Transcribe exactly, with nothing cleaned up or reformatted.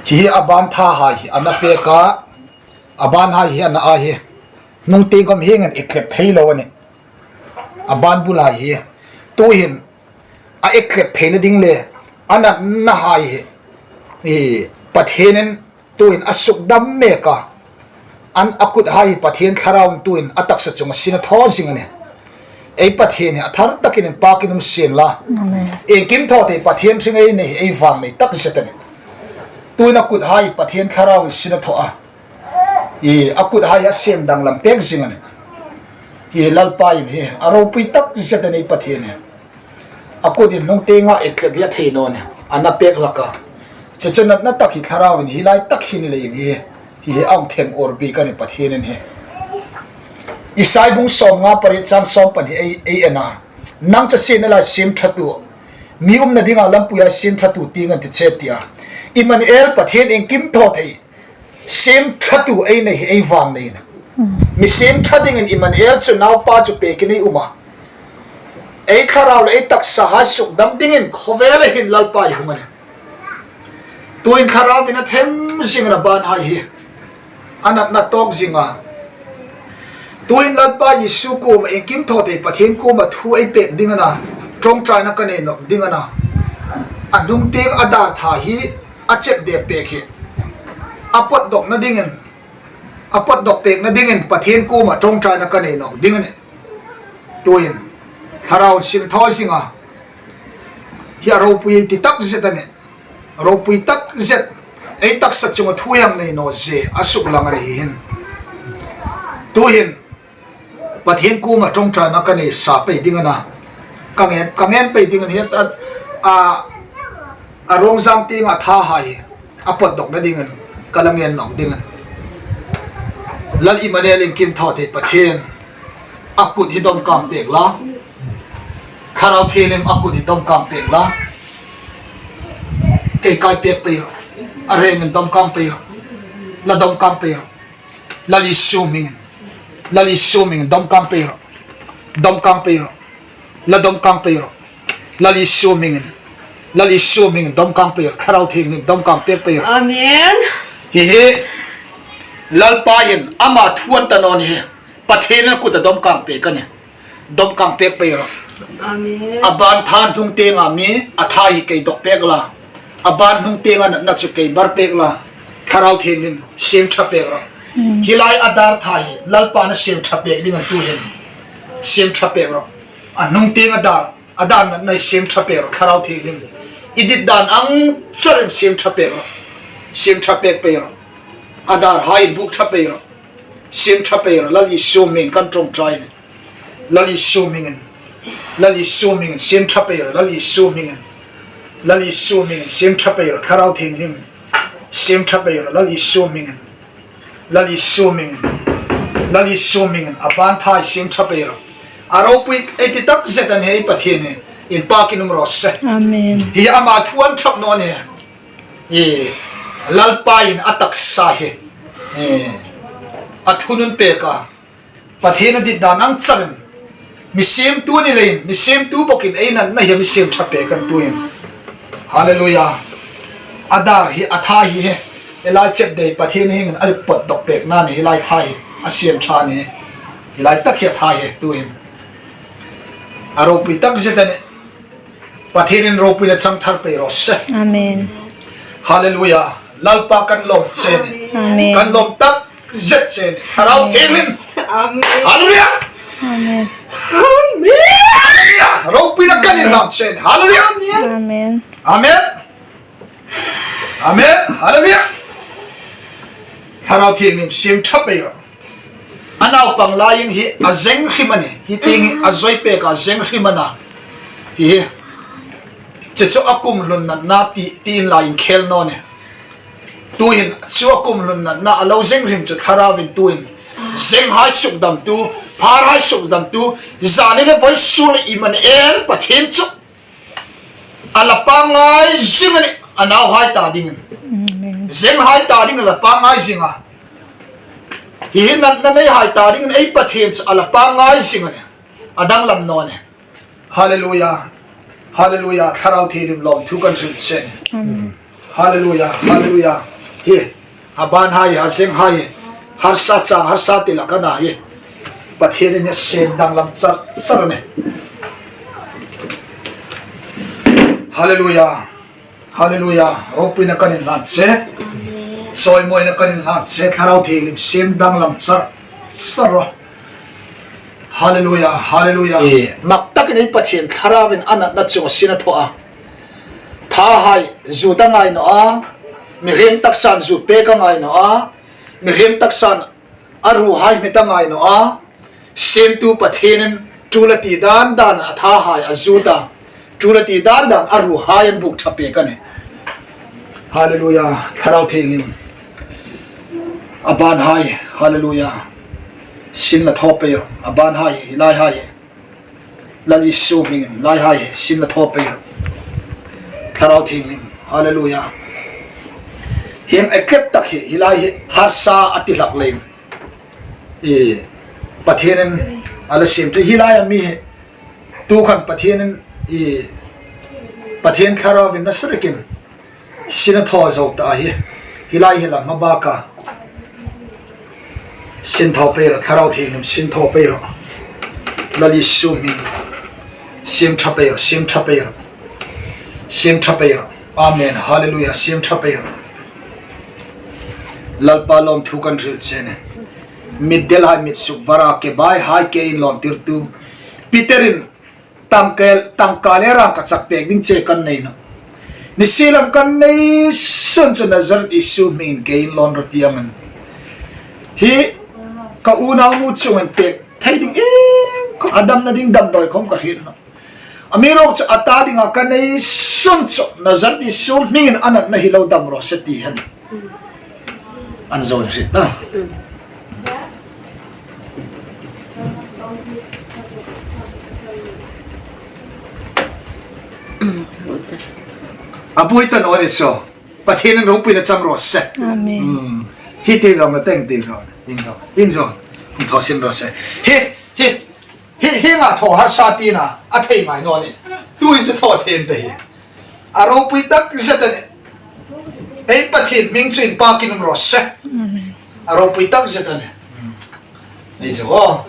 Hi hi a ban tha hai hi a na pek a, a ban hai hi a na a hi. Hnung tieng khom hieng hin ei tlep thei lo a nih. A ban bul hai hi. Tuhin a ei tlep theina ding le a natna hai hi, i, Pathienin tuhin a suk dam mek a. An a kut hai hi Pathien Thlarauin tuhin a taksa chunga sin a thaw zing a nih. Ei Pathien hi a thar takin inpakin um sien la. Amen. Iengkim thaw thei Pathien hring ei nei, ei vang nei tak zet a nih. Tuhin a kut hai hi Pathien Thlarauin sin a thaw a. I, a kut hai hi a siem danglam pek zing a nih. Hi Lalpain hi a ropui tak zet a nih Pathien hi. A kut hin hnung tienga ei tlep hi a thei naw nih. A na pek hlak a. Chu chu natna tak hi Thlarauin hi lai tak hi ni leiin hi, hi hi a hung them awr bik a nih Pathienin hi. Isai bung sawmnga pariet chang sawm pahni ei, ei en a. Nang chu sienla lai siemṭhatu, mi umna dinga lampuia siemṭhatu tieng an ti che tia. Immanuel Pathien iengkim thaw thei siemṭhatu ei nei hi ei vang nei a nih. Mi siemṭha dingin Immanuel chu naupa chu pekin ei um a. Ei thlarau le ei taksa hai suk dam dingin khawvela hin Lalpa ei hung a nih. Tuhin Thlarauin a them zing a na ban hai hi. A natna tawk zing a. Tuhin Lalpa Isu kuoma iengkim thaw thei Pathien kuoma thu ei pek ding a na. Ṭawngṭaina ka nei nawk ding a na. A hnung tieng a dar tha hi a chep dep pek hi a pawt dawkna dingin, a pawt dawk pekna dingin Pathien kuoma ṭawngṭaina ka nei nawk ding a nih. Tuhin Thlarauin sin thaw zing a. Hi a ropui ei ti tak zet a nih. Ropui tak zet. Ei taksa chunga thu hang nei naw zie a suk lang a nih hin. Tuhin Pathien kuoma ṭawngṭaina ka nei sa pei ding a na. Ka ngen, ka ngen pei ding a nih a, a, a rawng zang tienga tha hai a pawt dawkna dingin ka la ngen nawk ding a nih. Lal Immanuel iengkim thaw thei Pathien a kut hi dawmkam pek la. Thlarau Thienghlim a kut hi dawmkam pek la. Kei kai pek pei rawh. A rengin dawmkam pei rawh. La dawmkam pei rawh. Lal Isu hmingin. Lal Isu hmingin dawmkam pei rawh. Dawmkam pei rawh. La dawmkam pei rawh. Lal Isu hmingin. Lal Isu hmingin dawmkam pei rawh. Thlarau Thienghlim dawmkam pek pei rawh. Amen. Hi hi Lalpain ama thu an ta naw ni hi. Pathien a kuta dawmkam pek a nih. Dawmkam pek pei rawh. Amen. A ban tha hnung tienga mi a tha hi kei dawk pek la. A ban hnung tienga natna chu kei bar pek la. Thlarau Thienghlim siemṭha pek rawh. Hi lai a dar tha hi Lalpan a siemṭha pek ding a nih tuhin. Siemṭha pek rawh. A hnung tieng a dar, a dar natna hi siemṭha pek rawh Thlarau Thienghlim. I dit dan ang charin siemṭha pek rawh. Siemṭha pek pei rawh. A dar hai buk ṭha pei rawh. Siemṭha pei rawh, Lal Isu hmingin kan ṭawngṭai a nih. Lal Isu hmingin. Lal Isu hmingin, siemṭha pei rawh, Lal Isu hmingin. Lal Isu hmingin, siemṭha pei rawh, Thlarau Thienghlim. Siemṭha pei rawh, Lal Isu hmingin. Lal Isu hmingin. Lal Isu hmingin, a ban tha hi siemṭha pei rawh. A ropui ei ti tak zet a nih ei Pathien hi. Inpakin um raw se. Amen. Hi ama thu an ṭhap naw ni. I, Lalpain a taksa hi, i, a thunun pek a. Pathien a dit dan ang charin. Mi siemtu ni leiin, mi siemtu bawkin ei natna hi mi siemṭha pek a nih tuhin. Hallelujah. A dar hi, a tha hi hi. Ei lai chep dei Pathien hmingin a pawt dawk pekna ni hi lai tha hi. A siemṭha ni. Hi lai tak hi a tha hi tuhin. A ropui tak zet a nih. Pathienin ropuina chang thar pei raw se. Amen. Hallelujah. Lalpa kan lawm che a nih. Amen. Kan lawm tak zet che a nih. Thlarau Thienghlim. Amen. Hallelujah. Amen. Hallelujah. Ropuina kan inhlan che a nih. Hallelujah. Amen. Amen. Amen. Hallelujah. Thlarau Thienghlim siemṭha pei rawh. A naupang laiin hi a zeng hrim a nih. Hi tieng hi a zoi pek a zeng hrim a na. Hi hi. Chu chu a kum hlun natna ti, ti inla inkhel naw nih. Tuhin chu a kum hlun natna a lo zeng hrim chu Thlarauin tuhin. Zeng hai sukdamtu, phar hai sukdamtu, zani le vawisun le Immanuel Pathien chu a la pangngai zing a nih, a nauhai ta dingin. Amen. Zenghai ta dingin a la pangngai zing a. Hi hi natna neihai ta dingin ei Pathien chu a la pangngai zing a nih. A danglam naw nih. Hallelujah. Hallelujah. Thlarau Thienghlim lawmthu kan hril che a nih. Amen. Hallelujah. Hallelujah. Hi, a ban hai, a zeng hai, harsa chang, harsa ti lak a na hi. Pathienin a siem danglam char char a nih. Hallelujah. Hallelujah. Ropuina kan inhlan che. Chawimawina kan inhlan che. Thlarau Thienghlim siem danglam char char rawh. Hallelujah. Hallelujah. Mak takin ei Pathien Thlarauin a natna chunga sin a thaw a. Thahai zut a ngai naw a. Mihriem taksan zut pek a ngai naw a. Mihriem taksan a ruhai hmet a ngai naw a. Siemtu Pathienin tul a ti dan dan a thahai a zut a. Tul a ti dan dan a ruhai an buk ṭha pek a nih. Hallelujah. Thlarau Thienghlim. A ban hai. Hallelujah. Sin la thaw pei rawh. A ban hai. Hi lai hai. Lal Isu hmingin lai hai. Sin la thaw pei rawh. Thlarau Thienghlim. Hallelujah. Hieng a tlep tak hi. Hi lai hi. Harsa a ti hlak leiin. I, Pathienin a la siem ṭhe hi lai a mi hi. Tu khan Pathienin i, Pathien Thlarauin nasa takin sin a thaw zo ta hi. Hi lai hi la hma baka. Sin thaw pei rawh, Thlarau Thienghlim, sin thaw pei rawh. Lal Isu hming. Siem ṭha pei rawh, siem ṭha pei rawh. Siem ṭha pei rawh. Amen. Hallelujah. Siem ṭha pei rawh. Lalpa lawmthu kan hril che a nih. Mitdel hai mit suk vara, ke bai hai ke inlawntirtu. Peterin tangka, tangka le rangkachak pek ding che kan nei naw. Ni sien lam kan nei sun chu Nazareth Isu hmingin ke inlawn rawh ti a nih. Hi ka unaunu chungah pek thei ding iengkhom, a damna ding damdawi khom ka hril nawh. Amiruokchu a ta dinga ka nei sun chu Nazareth Isu hmingin a natna hi lo dam raw se ti hen. An zo ni hriet ta. A buoi ta naw ni chu. Pathienin ropuina chang raw se. Amen. Hmm. Hi te zong na teng te zong. Ing zong. Ing zong. Hung thaw sin raw se. Hi, hi. Hi, hi nga thaw harsa tina. A thei ngai naw ni. Tuhin chu thaw thei an ta hi. A ropui tak zet a nih. Ei Pathien hming chu inpakin um raw se. Amen. A ropui tak zet a nih. Hmm. Ei chu aw.